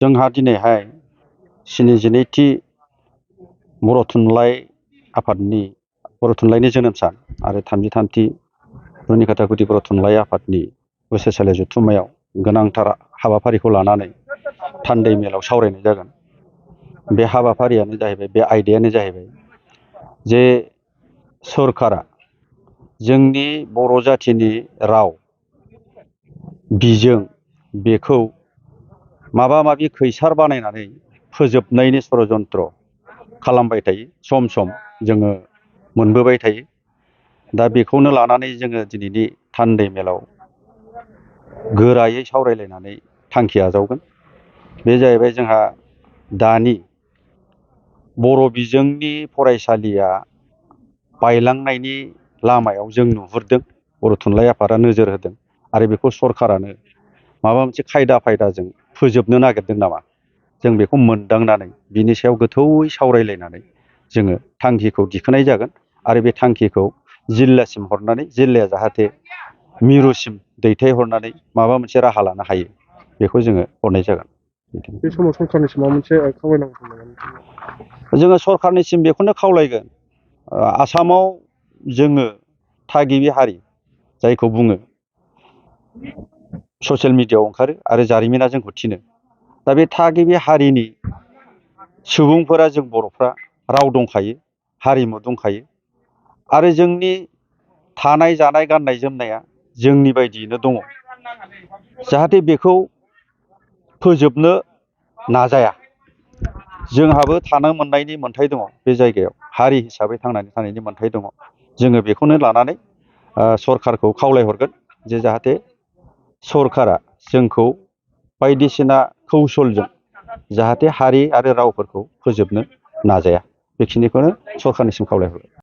जोंहा दिनैहाय 72थि बर' थुनलाइ आफादनि बर' थुनलाइनि जोनोम सान आरो 33थि रुनिकाटा गुदि बर' थुनलाइ आफादनि बोसोरसालि जथुम्मायाव गोनांथार हाबाफारिखौ लानानै थान्दै मेलाव सावरायनाय जागोन। बे हाबाफारियानो जाहैबाय, बे आयदायानो जाहैबाय जे सरकारा जोंनि बर' जाथिनि राव बिजों बेखौ माबा माबि खैसार बानायनानै फोजोबनायनि षड़यन्त्र खालामबाय थायो। सम सम जोङो मोनबोबाय थायो। दा बेखौनो लानानै जोङो दिनैनि थान्दै मेलाव गोरायै सावरायलायनानै थांखि आजावगोन। बे जाहैबाय जोंहा दानि बर' बिजोंनि फरायसालिया बायलांनायनि लामायाव जों नुहुरदों। बर' थुनलाइ आफादा नोजोर होदों आरो बेखौ सरकारानो माबा मोनसे खायदाजों फोजोबनो नागिरदों नामा, जों बेखौ मोनदांनानै बिनि सायाव गोथौयै सावरायलायनानै जोङो थांखिखौ दिखोनाय जागोन आरो बे थांखिखौ जिल्लासिम हरनानै जिल्लाया जाहाथे मिरुसिम दैथायहरनानै माबा मोनसे राहा लानो हायो, बेखौ जोङो हरनाय जागोन। बे समाव सरकारनिसिम माबा मोनसे खावलायनांगौ नामा? जोङो सरकारनिसिम बेखौनो खावलायगोन, आसामाव जोङो थागिबि हारि जायखौ बुङो, ससियेल मिडियायाव ओंखारो आरो जारिमिना जोंखौ थिनो। दा बे थागिबि हारिनि सुबुंफोरा, जों बर'फ्रा राव दंखायो, हारिमु दंखायो आरो जोंनि थानाय जानाय गाननाय जोमनाया जोंनि बायदियैनो दङ। जाहाथे बेखौ फोजोबनो नाजाया। जोंहाबो थानो मोननायनि मोन्थाय दङ, बे जायगायाव हारि हिसाबै थांनानै थानायनि मोन्थाय दङ। जोङो बेखौनो लानानै सरकारखौ खावलायहरगोन जे जाहाथे सरकारा जोंखौ बायदिसिना कौसलजों जाहाथे हारि आरो रावफोरखौ फोजोबनो नाजाया। बेखिनिखौनो सरकारनिसिम खावलायहरबाय।